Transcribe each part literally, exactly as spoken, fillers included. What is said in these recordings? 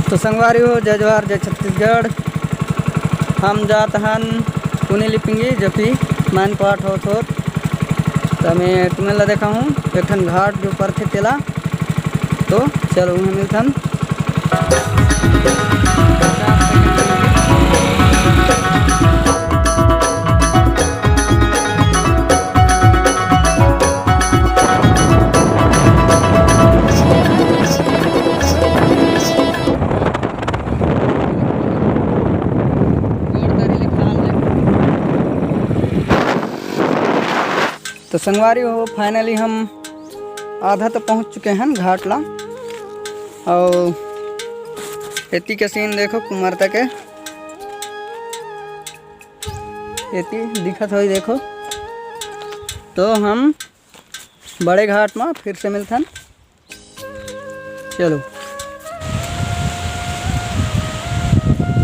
तो संगवारी हो, जय जोहार, जय छत्तीसगढ़। हम जात हन कुनी लिपिंगी, जो कि मैनपाट होत होत। त मैं तुमन ला देखाहूँ एक ठन घाट जो परथे तेला। तो चलो, उहें मिलथन। तो संगवारी हो, finally हम आधा तो पहुंच चुके हैं घाट ला। और एती के scene देखो, कुमरता के एती दिखत होई, देखो। तो हम बड़े घाट में फिर से मिलथन। चलो,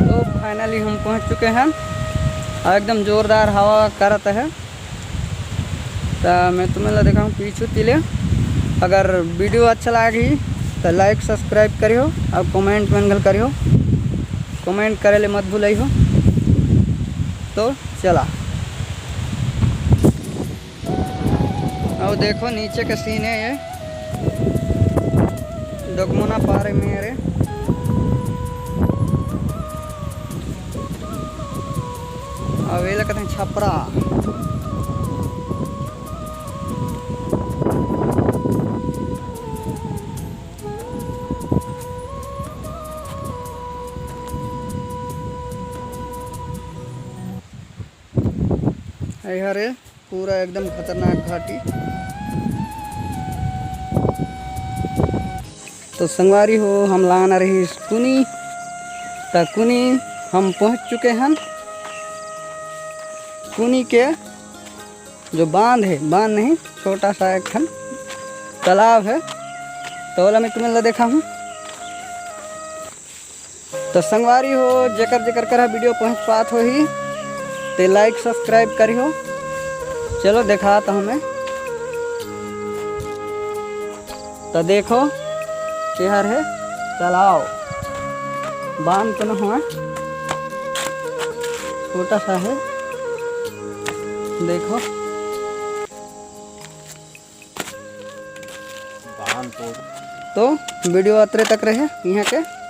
तो finally हम पहुंच चुके हैं और एकदम जोरदार हवा करत है। त मैं तुमन ला देखाहूँ पीछू तिले। अगर video अच्छा लागही त like subscribe करिहो और comment मन घल करिहो। Comment करे ले मत भूलइहो। तो चला। अउ देखो नीचे के scene है ये, डोकमोना पारे में रे। अउ ये लगत है छपरा। ये हरे पूरा एकदम खतरनाक घाटी। तो संगवारी हो, हम लाना रही कुनी, त कुनी हम पहुंच चुके हैं। कुनी के जो बांध है, बांध नहीं, छोटा सा एक ठन तालाब है, तो ओला मैं तुमन ला देखाहूँ। तो संगवारी हो, जेकर जेकर करा video पहुंच पात होही, ते like subscribe करिहो। चलो देखात हूँ मैं। तो देखो, एहर है तालाब, बांध तो न हुआ, छोटा सा है, देखो। तो video अतरे तक रहे यहाँ के।